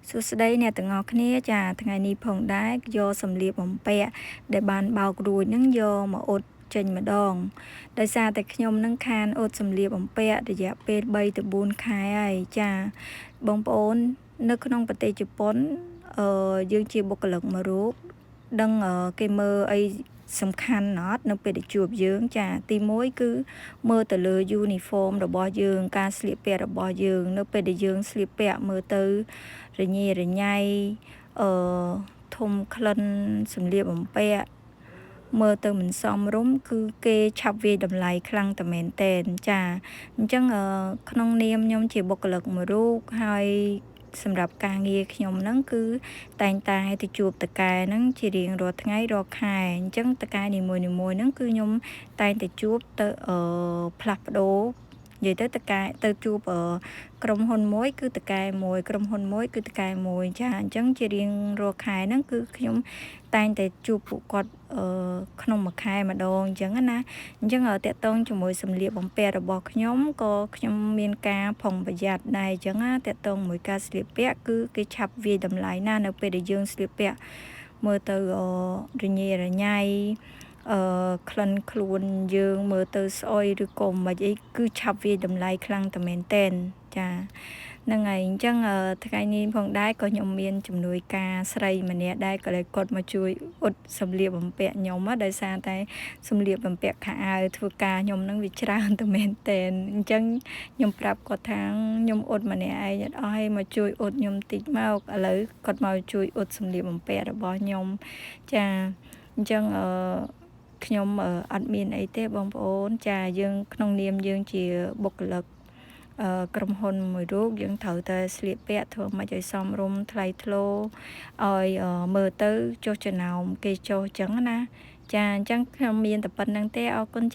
សួស្តីអ្នកទាំងអស់គ្នាចាថ្ងៃនេះផងដែរយកសម្លៀកបំពាក់ដែលបានបោករួចនឹងយកមកអ៊ុតចេញម្ដងដោយសារតែខ្ញុំនឹងខានអ៊ុតសម្លៀកបំពាក់រយៈពេល3ទៅ4ខែហើយចាបងប្អូននៅក្នុងប្រទេសជប៉ុនអឺយើងជាបុគ្គលិកមួយរូបដឹងគេមើលអីសំខាន់អត់នៅពេលដែលជួបយើងចាទី1គឺមើលទៅលើ uniform របស់យើងការស្លៀកពាក់របស់យើង នៅពេលដែលយើងស្លៀកពាក់មើលទៅរញ៉េរញ៉ៃអឺធំក្លិនសម្លៀកបំពាក់មើលទៅមិនសមរម្យគឺគេឆាប់វាយតម្លៃខ្លាំងតែមែនតែនចាអញ្ចឹងក្នុងនាមខ្ញុំជាបុគ្គលិកមួយរូបហើយសម្រាប់ការងារខ្ញុំហ្នឹងគឺតែងតែទៅជួបថៅកែហ្នឹងជារៀងរាល់ថ្ងៃរាល់ខែអញ្ចឹងថៅកែនីមួយៗហ្នឹងគឺខ្ញុំតែងតែជួបទៅអឺផ្លាស់ប្ដូរនិយាយទៅថៅកែទៅជួបក្រុមហ៊ុនមួយគឺថៅកែមួយក្រុមហ៊ុនមួយគឺថៅកែមួយចាអញ្ចឹងជារៀងរាល់ខែហ្នឹងគឺខ្ញុំតែងតែជួបពួកគាត់អឺក្នុងមួយខែម្ដងអញ្ចឹងណាអញ្ចឹងទាក់ទងជាមួយសម្លៀកបំពាក់របស់ខ្ញុំក៏ខ្ញុំមានការប្រុងប្រយ័ត្នដែរអញ្ចឹងណាទាក់ទងមួយការស្លៀកពាក់គឺគេឆាប់វាយតម្លៃណានៅពេលដែលយើងស្លៀកពាក់មើលទៅរញ៉េរញ៉ៃអឺក្លិនខ្លួនយើងមើលទៅស្អុយឬក៏មិនអីគឺឆាប់វាយតម្លៃខ្លាំងតែមែនតែនចាហ្នឹងហើយអញ្ចឹងថ្ងៃនេះផងដែរក៏ខ្ញុំមានជំនួយការស្រីម្នាក់ដែរក៏เลยគាត់មកជួយអ៊ុតសម្លៀកបំពាក់ខ្ញុំដោយសារតែសម្លៀកបំពាក់ខោអាវធ្វើការខ្ញុំហ្នឹងវាច្រើនតែមែនតែនអញ្ចឹងខ្ញុំប្រាប់គាត់ថាខ្ញុំអ៊ុតម្នាក់ឯងអត់អស់ឲ្យមកជួយអ៊ុតខ្ញុំតិចមកឥឡូវគាត់មកជួយអ៊ុតសម្លៀកបំពាក់របស់ខ្ញុំចាអញ្ចឹងអឺខ្ញុំអត់មានអីទេបងប្អូនចាយើងក្នុងនាមយើងជាបុគ្គលិកក្រុមហ៊ុនមួយរូបយើងត្រូវតែស្លៀកពាក់ធ្វើម៉េចឲ្យសមរម្យថ្លៃថ្នូរឲ្យមើលទៅចុះចំណោមគេចុះអញ្ចឹងណាចាអញ្ចឹងខ្ញុំមានតែប៉ុណ្ណឹងទេអរគុណ។